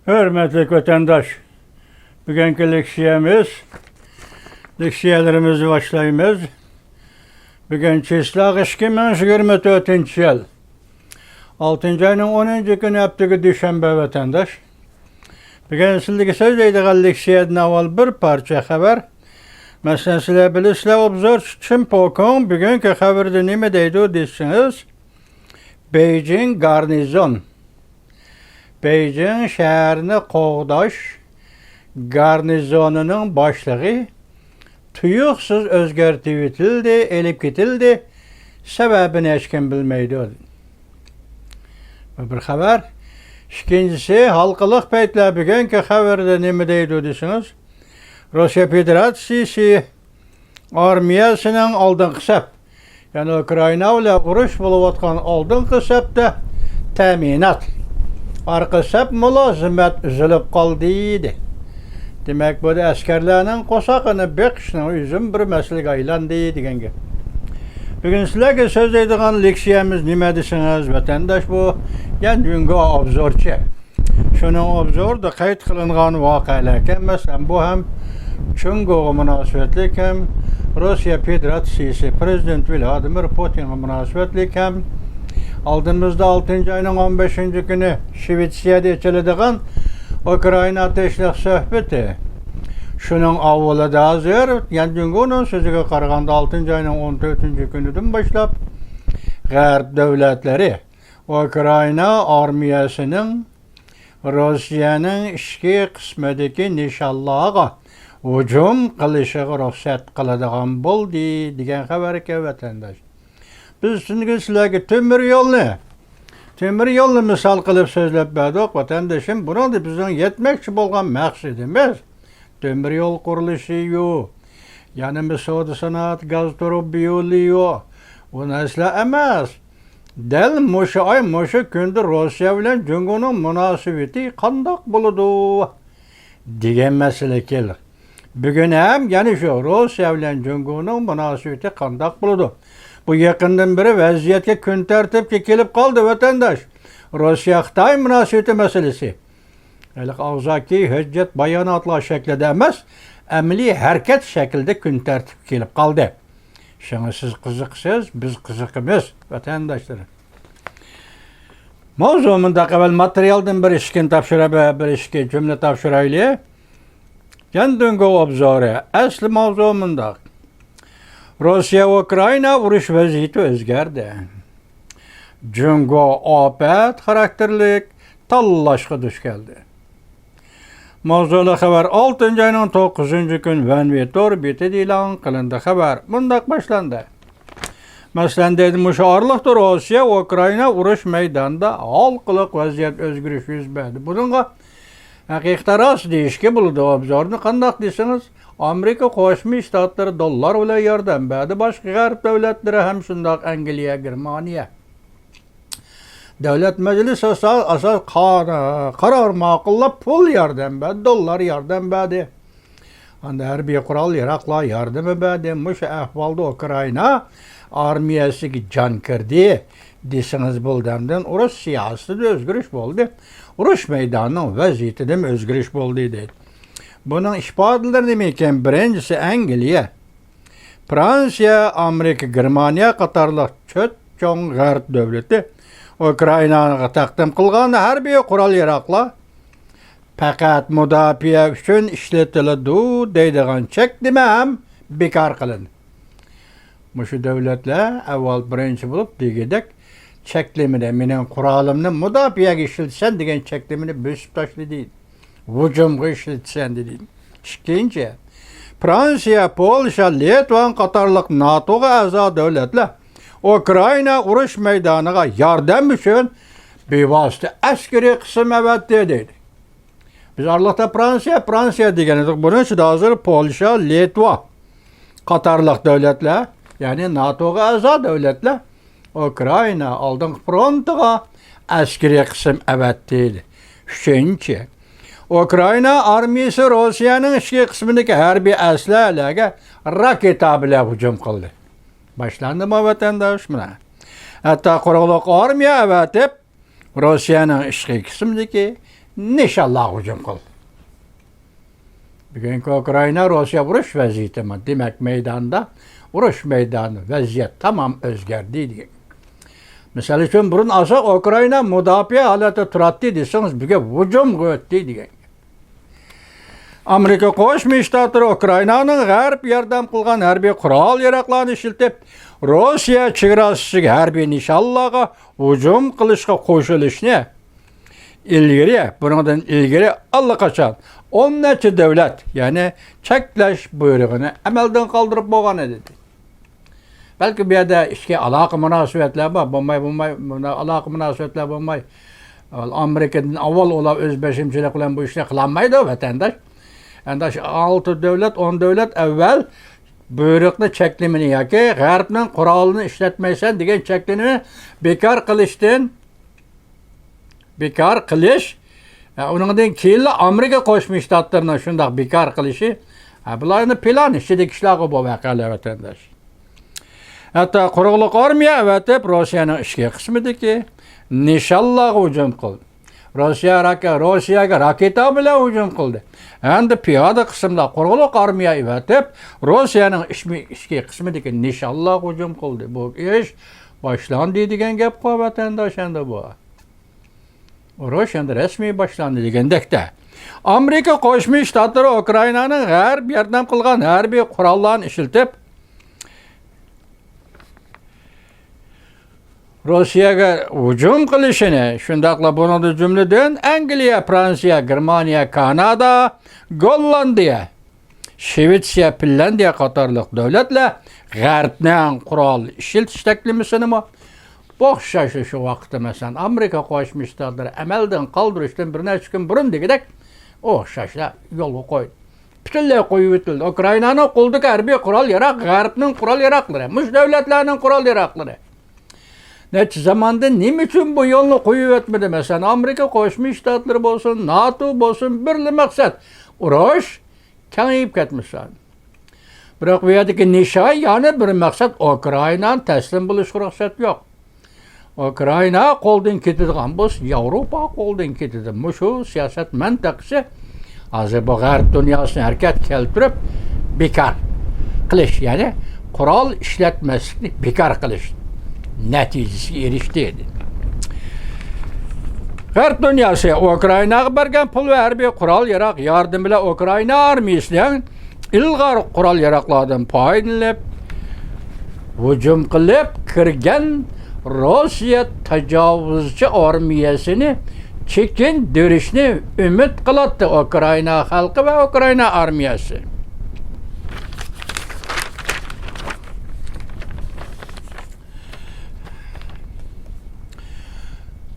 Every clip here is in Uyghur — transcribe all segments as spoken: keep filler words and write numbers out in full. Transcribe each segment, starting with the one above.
ھۆرمەتلىك ۋەتەنداش، بۈگۈنكى لېكسىيەمىز، لېكسىيەلىرىمىزنى باشلايمىز. بۈگۈن چىسلاق ئىككى مىڭ يىگىرمە تۆتىنچى يىل، ئالتىنچى ئاينىڭ ئونىنچى كۈنى، ھەپتىگە دۈشەنبە، ۋەتەنداش. بۈگۈن سىزلەرگە سۆزلەيدىغان لېكسىيەدىن ئاۋۋال بىر پارچە خەۋەر. مەسىلەن، سىلەر بىلىسىلەر، ئوبزورچى چىن پوكۇڭ بۈگۈنكى خەۋىرىدە نېمە دەيدۇ دېسىڭىز، بېيجىڭ گارنىزون، بېيجىڭ شەھەرنى قوغداش گارنىزونىنىڭ باشلىقى تۇيۇقسىز ئۆزگەرتىۋېتىلدى، ئېلىپ كېتىلدى، سەۋەبىنى ھېچكىم بىلمەيدۇ. بۇ بىر خەۋەر. ئىككىنچىسى، ھالقىلىق پەيتلەر بۈگۈنكى خەۋىرىدە نېمە دەيدۇ دېسىڭىز، روسىيە فېدېراتسىيىسى ئارمىيەسىنىڭ ئالدىنقى سەپ، يەنى ئۇكرائىنا بىلەن ئۇرۇش بولۇۋاتقان ئالدىنقى سەپتە تەمىنات، ئارقا سەپ مۇلازىمەت ئۈزۈلۈپ قالدى، دېدى. دېمەك، بۇ ئەسكەرلەرنىڭ قورسىقىنى بېقىشنىڭ ئۆزىمۇ بىر مەسىلىگە ئايلاندى دېگەن گەپ. بۈگۈن سىلەرگە سۆزلەيدىغان لېكسىيەمىز نېمە دېسىڭىز، ۋەتەنداش، بۇ يەنى جۇڭگو ئوبزورچى. شۇنىڭ ئوبزورىدا قەيت قىلىنغان ۋەقەلەركەن، مەسىلەن، بۇ ھەم جۇڭگوغا مۇناسىۋەتلىك ھەم روسىيە فېدېراتسىيىسى پىرېزىدېنت ۋلادىمىر پۇتىنغا مۇناسىۋەتلىك ھەم ئالدىمىزدا ئالتىنچى ئاينىڭ ئون بەشىنچى كۈنى شىۋېتسىيەدە ئېچىلىدىغان ئۇكرائىنا ئاتەشلىك سۆھبىتى. شۇنىڭ ئاۋۋىلىدا ھازىر، يەنى جۇڭگونىڭ سۆزىگە قارىغاندا، ئالتىنچى ئاينىڭ ئون تۆتىنچى كۈنىدىن باشلاپ غەرب دۆلەتلىرى ئۇكرائىنا ئارمىيەسىنىڭ روسىيەنىڭ ئىچكى قىسمىدىكى نىشانلارغا ھۇجۇم قىلىشىغا رۇخسەت قىلىدىغان بولدى، دېگەن خەۋەركەن، ۋەتەنداش. بىز شۇنىڭ سىلەرگە تۆمۈر يولنى، تۆمۈر يولنى مىسال قىلىپ سۆزلەپ بەردۇق، ۋەتەندىشىم. بۇنىڭدا بىزنىڭ يەتمەكچى بولغان مەقسىتىمىز تۆمۈر يول قۇرۇلۇشى يوق، يەنە سودا سانائەت، گاز تۇرۇبا يولى يوق، ئۇ نەرسىلەر ئەمەس. دەل مۇشۇ ئاي، مۇشۇ كۈندە روسىيە بىلەن جۇڭگونىڭ مۇناسىۋىتى قانداق بولىدۇ، دېگەن مەسىلە كېلىدۇ. بۈگۈن ھەم يەنە شۇ روسىيە بىلەن جۇڭگونىڭ مۇناسىۋىتى قانداق بولىدۇ؟ بۇ يېقىندىن بېرى ۋەزىيەتكە كۈن تەرتىپكە كېلىپ قالدى، ۋەتەنداش. روسىيە-خىتاي مۇناسىۋىتى مەسىلىسى. ھېلىقى ئاغزاكى ھۆججەت باياناتلار شەكلىدە ئەمەس، ئەمەلىي ھەرىكەت شەكلىدە كۈن تەرتىپكە كېلىپ قالدى. شۇڭا سىز قىزىقىسىز، بىز قىزىقىمىز، ۋەتەنداشلىرىم. ماۋزۇ مۇنداق، ئەۋۋەل ماتېرىيالدىن بىر ئىككىنى تاپشۇرا-، بىر ئىككى جۈملە تاپشۇرايلى. يەنى جۇڭگو ئوبزورى. ئەسلى ماۋزۇ مۇنداق. روسىيە-ئۇكرائىنا ئۇرۇش ۋەزىيىتى ئۆزگەردى. جۇڭگو ئاپەت خاراكتېرلىك تاللاشقا دۇچ كەلدى. ماۋزۇلۇق خەۋەر ئالتىنچى ئاينىڭ توققۇزىنچى كۈن ۋەنۋې تور بېتىدە ئېلان قىلىندى. خەۋەر مۇنداق باشلاندى. مەسىلەن، دەيدۇ، مۇشۇ ئارىلىقتا روسىيە-ئۇكرائىنا ئۇرۇش مەيدانىدا ھالقىلىق ۋەزىيەت ئۆزگىرىش يۈز بەردى. بۇنىڭغا ھەقىقەتەن راست دېيىشكە بولىدۇ. ئوبزورنى قانداق دېسىڭىز، ئامېرىكا قوشما شتاتلىرى دوللار بىلەن ياردەم بەردى. باشقا غەرب دۆلەتلىرى ھەم شۇنداق، ئەنگلىيە، گېرمانىيە. دۆلەت مەجلىسى ئاساس، ئاساس قا-، قارار ماقۇللاپ، پۇل ياردەم بەردى، دوللار ياردەم بەردى. ئاندىن ھەربىي قورال ياراغلار ياردىمى بەردى. مۇشۇ ئەھۋالدا ئۇكرائىنا ئارمىيەسىگە جان كىردى دېسىڭىز بولىدۇ. ئاندىن ئۇرۇش سىياسىتىدە ئۆزگىرىش بولدى. ئۇرۇش مەيدانىنىڭ ۋەزىيىتىدىمۇ ئۆزگىرىش بولدى دەيدۇ. بۇنىڭ ئىپادىلىرى نېمە ئىكەن؟ بىرىنچىسى، ئەنگلىيە، فرانسىيە، ئامېرىكا، گېرمانىيە قاتارلىق تۆت چوڭ غەرب دۆلىتى ئۇكرائىناغا تەقدىم قىلغان ھەربىي قورال ياراغلار پەقەت مۇداپىئە ئۈچۈن ئىشلىتىلىدۇ دەيدىغان چەكلىمە ھەم بىكار قىلىندى. مۇشۇ دۆلەتلەر ئەۋۋەل بىرىنچى بولۇپ دېگۈدەك چەكلىمىدە، مېنىڭ قورالىمنى مۇداپىئەگە ئىشلىتىسەن دېگەن چەكلىمىنى بۆسۈپ تاشلىدى. ھۇجۇمغا ئىشلىتىسەن دېدى. ئىككىنچى، فرانسىيە، پولشا، لىتۋا قاتارلىق ناتوغا ئەزا دۆلەتلەر ئۇكرائىنا ئۇرۇش مەيدانىغا ياردەم ئۈچۈن بىۋاسىتە ئەسكىرىي قىسىم ئەۋەتتى دەيدۇ. بىز ئارىلىقتا فرانسىيە، فرانسىيە دېگەن ئىدۇق. بۇنىڭ ئىچىدە ھازىر پولشا، لىتۋا قاتارلىق دۆلەتلەر، يەنى ناتوغا ئەزا دۆلەتلەر ئۇكرائىنا ئالدىنقى فرونتىغا ئەسكىرىي قىسىم ئەۋەتتى. ئۈچىنچى، ئۇكرائىنا ئارمىيىسى روسىيەنىڭ ئىچكى قىسمىدىكى ھەربىي ئەسلىھەلەرگە راكېتا بىلەن ھۇجۇم قىلدى. باشلاندىمۇ، ۋەتەنداش؟ مانا، ھەتتا قۇرۇقلۇق ئارمىيە ئەۋەتىپ، روسىيەنىڭ ئىچكى قىسمىدىكى نىشانلارغا ھۇجۇم قىل. بۈگۈنكى ئۇكرائىنا، روسىيە ئۇرۇش ۋەزىيىتىمۇ، دېمەك، مەيداندا، ئۇرۇش مەيدانى، ۋەزىيەت تامام ئۆزگەردى دېگەن. مىسال ئۈچۈن، بۇرۇن ئاسا ئۇكرائىنا مۇداپىئە ھالەتتە تۇراتتى دېسىڭىز، بۈگۈن ھۇجۇمغا ئۆتتى دېگەن. ئامېرىكا قوشما شتاتلىرى ئۇكرائىنانىڭ غەرب ياردەم قىلغان ھەربىي قورال-ياراغلارنى ئىشلىتىپ، روسىيە چېگراسى ئىچىدىكى ھەربىي نىشانلارغا ھۇجۇم قىلىشقا قوشۇلۇشنى ئىلگىرى، بۇنىڭدىن ئىلگىرى ئاللىقاچان ئون نەچچە دۆلەت، يەنى چەكلەش بۇيرۇقىنى ئەمەلدىن قالدۇرۇپ بولغان ئىدى. بەلكى بۇ يەردە ئىچكى ئالاقە مۇناسىۋەتلەر بار، بولماي، بولماي، بۇنداق ئالاقە مۇناسىۋەتلەر بولماي، ئامېرىكىدىن ئاۋۋال ئۇلار ئۆز بېشىمچىلىق بىلەن بۇ ئىشنى قىلالمايدۇ، ۋەتەنداش. ئەنداش ئالتە دۆلەت، ئون دۆلەت ئەۋۋەل بۇيرۇقنى، چەكلىمىنى ياكى غەربنىڭ قورالىنى ئىشلەتمەيسەن دېگەن چەكلىمىنى بىكار قىلىشتىن، بىكار قىلىش، ھە، ئۇنىڭدىن كېيىنلا ئامېرىكا قوشما شتاتلىرىنىڭ شۇنداق بىكار قىلىشى، ھە، بۇلار ئەمدى پىلان ئىچىدىكى ئىشلارغۇ بۇ ۋەقەلەر، ۋەتەنداش. ھەتتا قۇرۇقلۇق ئارمىيە ئەۋەتىپ، روسىيەنىڭ ئىچكى قىسمىدىكى نىشانلارغا ھۇجۇم قىلدى. روسىيە راكە-، روسىيەگە راكېتا بىلەن ھۇجۇم قىلدى. ھەمدە پىيادە قىسىمدا قۇرۇقلۇق ئارمىيە ئەۋەتىپ، روسىيەنىڭ ئىچمى-، ئىچكى قىسمىدىكى نىشانلارغا ھۇجۇم قىلدى. بۇ ئىش باشلاندى دېگەن گەپقۇ، ۋەتەنداش، ئەمدى بۇ. ئۇرۇش ئەمدى رەسمىي باشلاندى دېگەندەكتە. ئامېرىكا قوشما شتاتلىرى ئۇكرائىنانىڭ غەرب ياردەم قىلغان ھەربىي قوراللارنى ئىشلىتىپ، روسىيەگە ھۇجۇم قىلىشىنى، شۇنداقلا بۇنىڭدا جۈملىدىن ئەنگلىيە، فرانسىيە، گېرمانىيە، كانادا، گوللاندىيە، شىۋېتسىيە، فىنلاندىيە قاتارلىق دۆلەتلەر غەربنىڭ قورال ئىشلىتىش تەكلىمىسىنىمۇ ئوخشاشلا شۇ ۋاقىتتا، مەسىلەن، ئامېرىكا قوشما شتاتلىرى ئەمەلدىن قالدۇرۇشتىن بىر نەچچە كۈن بۇرۇن دېگۈدەك ئوخشاشلا يولغا قويدى. پۈتۈنلەي قويۇۋېتىلدى. ئۇكرائىنانىڭ قولىدىكى ھەربىي قورال ياراق غەربنىڭ قورال ياراقلىرى، مۇشۇ دۆلەتلەرنىڭ قورال ياراقلىرى. نەچچە زاماندىن نېمە ئۈچۈن بۇ يولنى قويۇۋەتمىدى؟ مەسىلەن، ئامېرىكا قوشما شتاتلىرى بولسۇن، ناتو بولسۇن، بىرلا مەقسەت، ئۇرۇش كېڭىيىپ كەتمىسۇن. بىراق بۇ يەردىكى نىشان، يەنە بىر مەقسەت، ئۇكرائىنانى تەسلىم بولۇشقا رۇخسەت يوق. ئۇكرائىنا قولدىن كېتىدىغان بولسا، ياۋروپا قولدىن كېتىدۇ. مۇشۇ سىياسەت مەنتىقىسى ھازىر بۇ غەرب دۇنياسىنى ھەرىكەتكە كەلتۈرۈپ، بىكار قىلىش، يەنى قورال ئىشلەتمەسلىكنى بىكار قىلىش نەتىجىسىگە ئېرىشتى. غەرب دۇنياسى ئۇكرائىناغا بەرگەن پۇل ۋە ھەربىي قورال ياراق ياردىمى بىلەن ئۇكرائىنا ئارمىيىسىنىڭ ئىلغار قورال ياراقلاردىن پايدىلىنىپ، ھۇجۇم قىلىپ كىرگەن روسىيە تاجاۋۇزچى ئارمىيەسىنى چېكىندۈرۈشنى ئۈمىد قىلاتتى ئۇكرائىنا خەلقى ۋە ئۇكرائىنا ئارمىيەسى.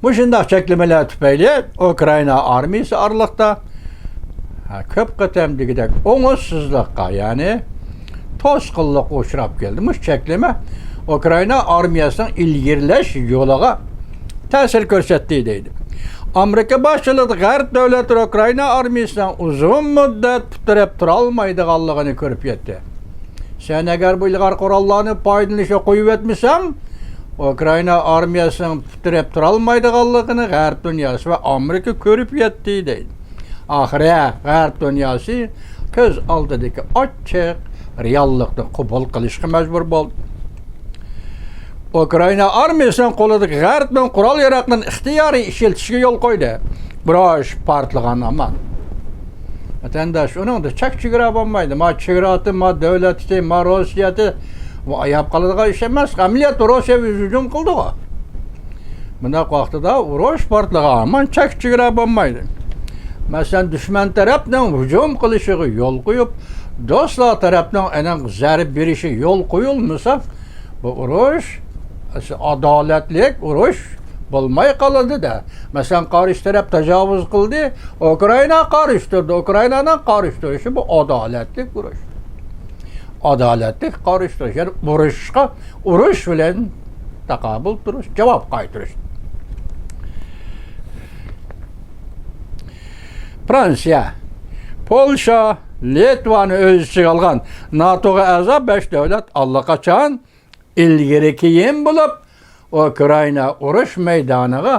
مۇشۇنداق چەكلىمىلەر تۈپەيلى ئۇكرائىنا ئارمىيىسى ئارىلىقتا، ھە، كۆپ قېتىم دېگۈدەك ئوڭۇشسىزلىققا، يەنى توسقۇنلۇققا ئۇچراپ كەلدى. مۇشۇ چەكلىمە ئۇكرائىنا ئارمىيەسىنىڭ ئىلگىرىلەش يولىغا تەسىر كۆرسەتتى، دەيدۇ. ئامېرىكا باشچىلىقىدىكى غەرب دۆلەتلىرى ئۇكرائىنا ئارمىيىسىنىڭ ئۇزۇن مۇددەت پۇت تىرەپ تۇرالمايدىغانلىقىنى كۆرۈپ يەتتى. سەن ئەگەر بۇ ئىلغار قوراللارنى پايدىلىنىشقا قويۇۋەتمىسەڭ، ئۇكرائىنا ئارمىيەسىنىڭ پۇت تىرەپ تۇرالمايدىغانلىقىنى غەرب دۇنياسى ۋە ئامېرىكا كۆرۈپ يەتتى، دەيدۇ. ئاخىرى غەرب دۇنياسى كۆز ئالدىدىكى ئاچچىق رېئاللىقنى قوبۇل قىلىشقا مەجبۇر بولدى. ئۇكرائىنا ئارمىيىسىنىڭ قولىدىكى غەربنىڭ قورال-ياراغلىرىنى ئىختىيارىي ئىشلىتىشىگە يول قويدى. ئۇرۇش پارتلىغان ھامان. ۋەتەنداش، ئۇنىڭدا چەك-چېگرا بولمايدۇ. ما چېگراتى، ما دۆلەتى، ما روسىيەتى، ئۇ ئاياپ قالىدىغان ئىش ئەمەس. ئەمەلىيەتتە روسىيە ئۆزى ھۇجۇم قىلدىغۇ. بۇنداق ۋاقتىدا ئۇرۇش پارتلىغان ھامان چەك-چېگرا بولمايدۇ. مەسىلەن، دۈشمەن تەرەپنىڭ ھۇجۇم قىلىشىغا يول قويۇپ، دوستلار تەرەپنىڭ ئېنىق زەربە بېرىشىگە يول قويۇلمىسا، بۇ ئۇرۇش ئادالەتلىك ئۇرۇش بولماي قالىدۇ-دە. مەسىلەن، قارشى تەرەپ تاجاۋۇز قىلدى، ئۇكرائىنا قارشى تۇردى. ئۇكرائىنانىڭ قارشى تۇرۇشى بۇ ئادالەتلىك ئۇرۇش. ئادالەتلىك قارشى تۇرۇش. يەنى ئۇرۇشقا ئۇرۇش بىلەن تاقابىل تۇرۇش، جاۋاب قايتۇرۇش. فرانسىيە، پولشا، لىتۋانى ئۆز ئىچىگە ئالغان ناتوغا ئەزا بەش دۆلەت ئاللىقاچان ئىلگىرى كېيىن بولۇپ، ئۇكرائىنا ئۇرۇش مەيدانىغا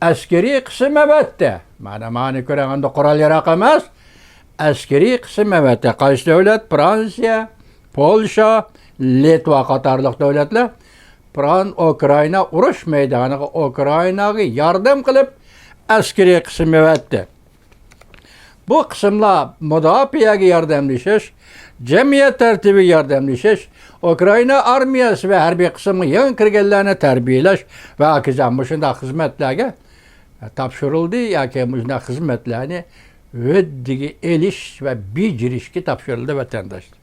ئەسكىرىي قىسىم ئەۋەتتى. مانا، مانا كۆرۈڭ، ئەمدى قورال ياراق ئەمەس، ئەسكىرىي قىسىم ئەۋەتتى. قايسى دۆلەت؟ فرانسىيە، پولشا، لىتۋا قاتارلىق دۆلەتلەر پران-، ئۇكرائىنا ئۇرۇش مەيدانىغا، ئۇكرائىناغا ياردەم قىلىپ، ئەسكىرىي قىسىم ئەۋەتتى. بۇ قىسىملار مۇداپىئەگە ياردەملىشىش، جەمئىيەت تەرتىپىگە ياردەملىشىش، ئۇكرائىنا ئارمىيەسى ۋە ھەربىي قىسىمغا يېڭى كىرگەنلەرنى تەربىيەلەش ۋە ھاكازا مۇشۇنداق خىزمەتلەرگە تاپشۇرۇلدى ياكى مۇشۇنداق خىزمەتلەرنى ھۆددىگە ئېلىش ۋە بېجىرىشكە تاپشۇرۇلدى، ۋەتەنداشلار.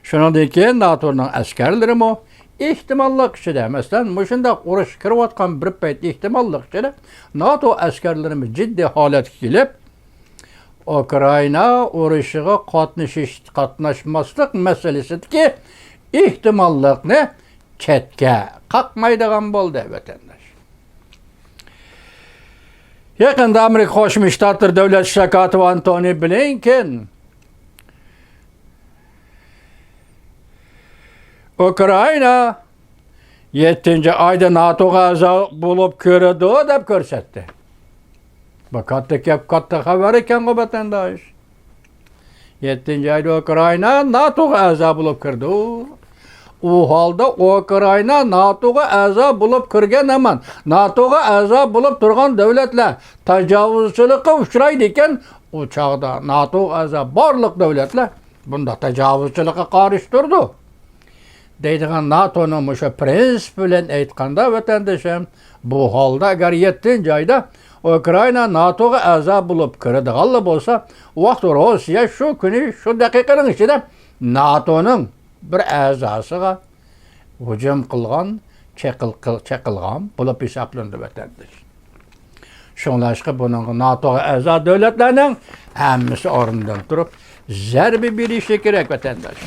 شۇنىڭدىن كېيىن ناتونىڭ ئەسكەرلىرىمۇ ئېھتىماللىق ئىچىدە، مەسىلەن، مۇشۇنداق ئۇرۇش كىرىۋاتقان بىر پەيت ئېھتىماللىق ئىچىدە ناتو ئەسكەرلىرىمۇ جىددىي ھالەتكە كېلىپ، ئۇكرائىنا ئۇرۇشىغا قاتنىشىش، قاتناشماسلىق مەسىلىسىدىكى ئېھتىماللىقنى چەتكە قاقمايدىغان بولدى، ۋەتەنداش. يېقىندا ئامېرىكا قوشما شتاتلىرى دۆلەت ئىشلار كاتىپى ئانتونى بلىنكېن ئۇكرائىنا يەتتىنچى ئايدا ناتوغا ئەزا بولۇپ كىرىدۇ دەپ كۆرسەتتى. بۇ كاتتا گەپ، كاتتا خەۋەر ئىكەنغۇ، ۋەتەنداش. يەتتىنچى ئايدا ئۇكرائىنا ناتوغا ئەزا بولۇپ كىرىدۇ. ئۇ ھالدا ئۇكرائىنا ناتوغا ئەزا بولۇپ كىرگەن ھامان، ناتوغا ئەزا بولۇپ تۇرغان دۆلەتلەر تاجاۋۇزچىلىققا ئۇچرايدىكەن، ئۇ چاغدا ناتوغا ئەزا بارلىق دۆلەتلەر بۇنداق تاجاۋۇزچىلىققا قارشى تۇرىدۇ. دەيدىغان ناتونىڭ مۇشۇ پرىنسىپى بىلەن ئېيتقاندا، ۋەتەندىشىم، بۇ ھالدا ئەگەر يەتتىنچى ئايدا ئۇكرائىنا ناتوغا ئەزا بولۇپ كىرىدىغانلا بولسا، ئۇ ۋاقىت روسىيە شۇ كۈنى، شۇ دەقىقىنىڭ ئىچىدە ناتونىڭ بىر ئەزاسىغا ھۇجۇم قىلغان، چېقىل-، قىل-، چېقىلغان بولۇپ ھېسابلىنىدۇ، ۋەتەنداش. شۇڭلاشقا بۇنىڭغا ناتوغا ئەزا دۆلەتلەرنىڭ ھەممىسى ئورنىدىن تۇرۇپ زەربە بېرىشى كېرەك، ۋەتەنداش.